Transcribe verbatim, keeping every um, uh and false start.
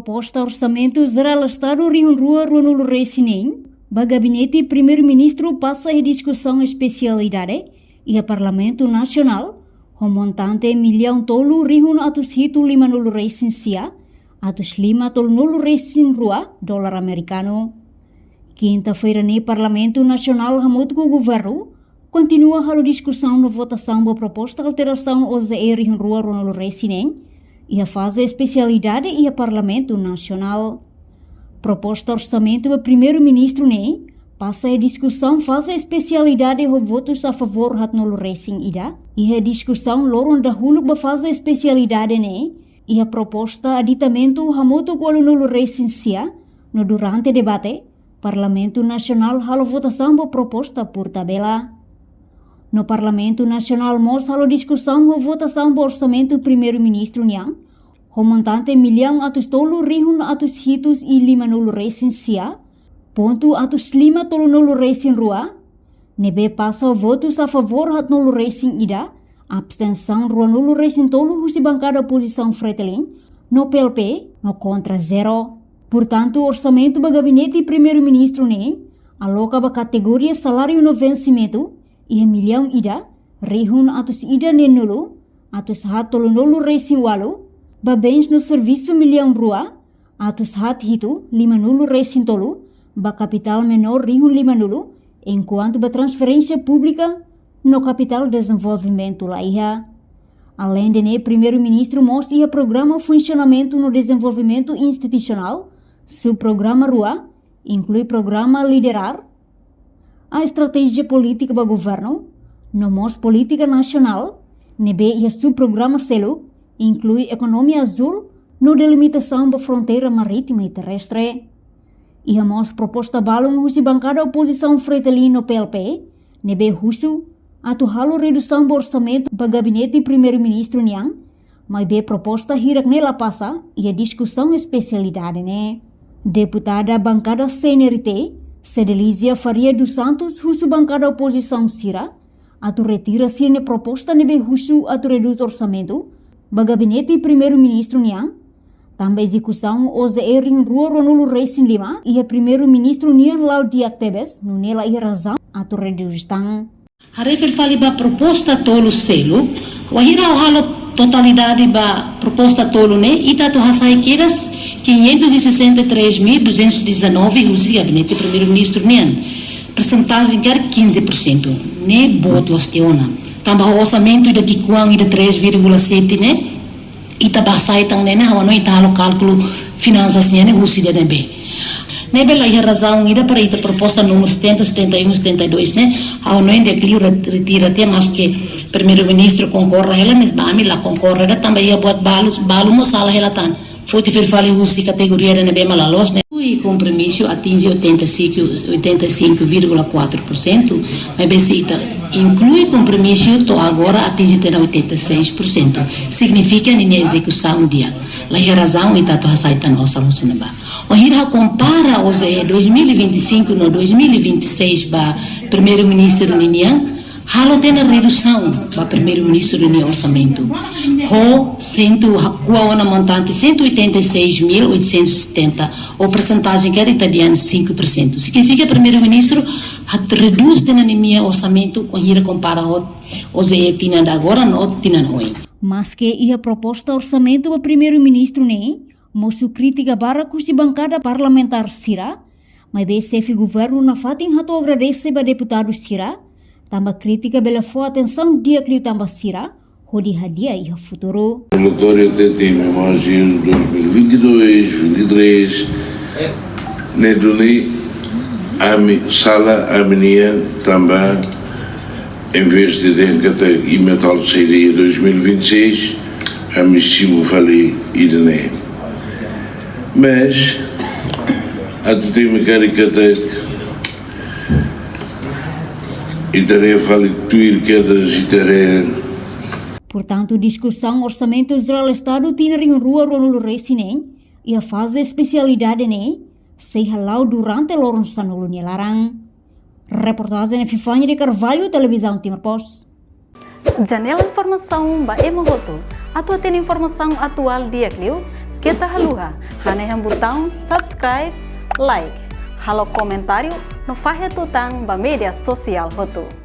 Proposta Orsamentu Jerál Estadu rihun rua ruanulu resin neen ba Gabinete Primeiru-Ministru pasa iha diskusaun espesialidade iha Parlamentu Nasionál, ho montante millaun tolu rihun atus hitu limanulu resin sia, atus lima tolunulu resin rua dolar amerikanu. Kinta-feira ne'e Parlamentu Nasionál hamutuk ho Governu kontinua halo diskusaun no votasaun ba proposta alterasaun O J E rihun rua ruanulu resin neen iha faze espesialidade iha Parlamentu Nasionál. Proposta orsamentu ba Primeiru-Ministru ne'e pasa iha diskusaun faze espesialidade ho votus a favór haatnulu resin ida. Iha diskusaun loron dahuluk ba faze espesialidade ne'e, iha proposta aditamentu hamutuk ualunulu resin sia, no durante debate, Parlamentu Nasionál halo votasaun ba proposta por tabela. No Parlamentu Nasionál mós halo diskusaun ho votasaun ba orsamentu Primeiru-Ministru nian, ho montante millaun atus tolu rihun atus hitu limanulu resin sia, pontu atus lima tolunulu resin rua, ne'ebé pasa ho votus a favór haatnulu resin ida, abstensaun ruanulu resin tolu husi bankada opozisaun Fretilin, no P L P, no kontra zero. Portantu, orsamentu ba Gabinete Primeiru-Ministru ne'e aloka ba kategoria saláriu no vensimentu iha millaun ida, rihun atus ida neenulu, atus haat tolunulu resin ualu, ba bens no servisu millaun rua, atus haat hitu limanulu resin tolu, ba kapitál menór rihun limanulu, enkuantu ba transferénsia públika no kapitál dezenvolvimentu laiha. Aleinde ne'e, Primeiru-Ministru mós iha programa funsionamentu no dezenvolvimentu institusionál, subprograma rua, inklui programa Liderar, a estratéjia polítika ba governu, no mós polítika nasionál, ne'ebé iha subprograma seluk, inklui ekonomia azúl, no delimitasaun ba fronteira marítima i terrestre. Iha mós proposta balun husi bankada opozisaun Fretilin no P L P, ne'ebé husu atu halo redusaun ba orsamentu ba Gabinete Primeiru-Ministru nian, maibé proposta hirak ne'e la pasa iha diskusaun espesialidade ne'e. Deputada bankada C N R T, Cedelizia Faria dos Santos, husu bankada opozisaun sira atu retira sira-nia proposta ne'ebé husu atu redús orsamentu ba Gabinete Primeiru-Ministru nian, tanba ezekusaun O J E rihun rua ruanulu resin lima iha Primeiru-Ministru nian la'o di'ak tebes, nune'e la iha razaun atu redús tan. Haree fali ba proposta tolu seluk, wainhira halo totalidade ba proposta tolu ne'e, ita atu hasai kedas quinhentos e sessenta e três mil duzentos e dezanove husi Gabinete Primeiru-Ministru nian. Persentajen karik quinze por cento. Ne'e boot loos tiha ona. Tanba ho orsamentu ida ki'ikoan ida três vírgula sete ne'e, ita bá hasai tan ne'e, ha'u hanoin ita halo kálkulu finansas nian ne'e husi ida-ne'ebé. Ne'ebé la iha razaun ida para ita proposta númeru setenta, setenta e um, setenta e dois ne'e, ha'u hanoin di'ak liu re-, retira tiha, maske Primeiru-Ministru konkorda hela, mas ba ami la konkorda ida tanba iha buat balu, balu mós sala hela tan. Foti fali husi kategoria ida-ne'ebé mak la loos ne'e. Inklui kompromisu atinje oitenta e cinco, oitenta e cinco vírgula quatro por cento, maibé se ita inklui kompromisu to'o agora atinje tiha ona oitenta e seis por cento. Signifika ninia ezekusaun di'ak. La iha razaun ita atu hasai tan osan husi ne'ebá. Wainhira kompara O J E dois mil e vinte e cinco no dois mil e vinte e seis ba Primeiru-Ministru ninian, halo tiha ona redusaun ba Primeiru-Ministru ninia orsamentu. Ho cento, ko'a ona montante cento e oitenta e seis mil oitocentos e setenta, ou persentajen karik ita dehan cinco por cento. Signifika Primeiru-Ministru atu redús tiha ona ninia orsamentu wainhira kompara ho O J E tinan ida agora no tinan oin. Maske iha proposta orsamentu ba Primeiru-Ministru ne'e mosu krítika barak husi bankada parlamentár sira, maibé xefe governu nafatin hato'o agradese ba deputadu sira, tanba krítika bele fó atensaun di'ak liután ba sira, hodi hadi'a iha futuru. Relatóriu T T M mais dois mil e vinte e dois, vinte e três, ne'e duni ami sala ami-nian tanba, em vez de dehan katak imi atu halo saida iha dois mil e vinte e seis, ami simu fali ida-ne'e. Mas atu temi karik katak ita haree fali tuir kedas ita haree. Portantu, diskusaun Orsamentu Jerál Estadu tinan rihun rua ruanulu resin neen iha faze espesialidade ne'e sei hala'o durante loron sanulu nia laran. Reportajen Epifania de Carvalho, Televizaun Timor Post. Janela informasaun ba ema hotu. Atu hatene informasaun atuál di'ak liu, Keta haluha hanehan butaun subscribe, like, halo komentáriu no fahe tutan ba média sosiál hotu.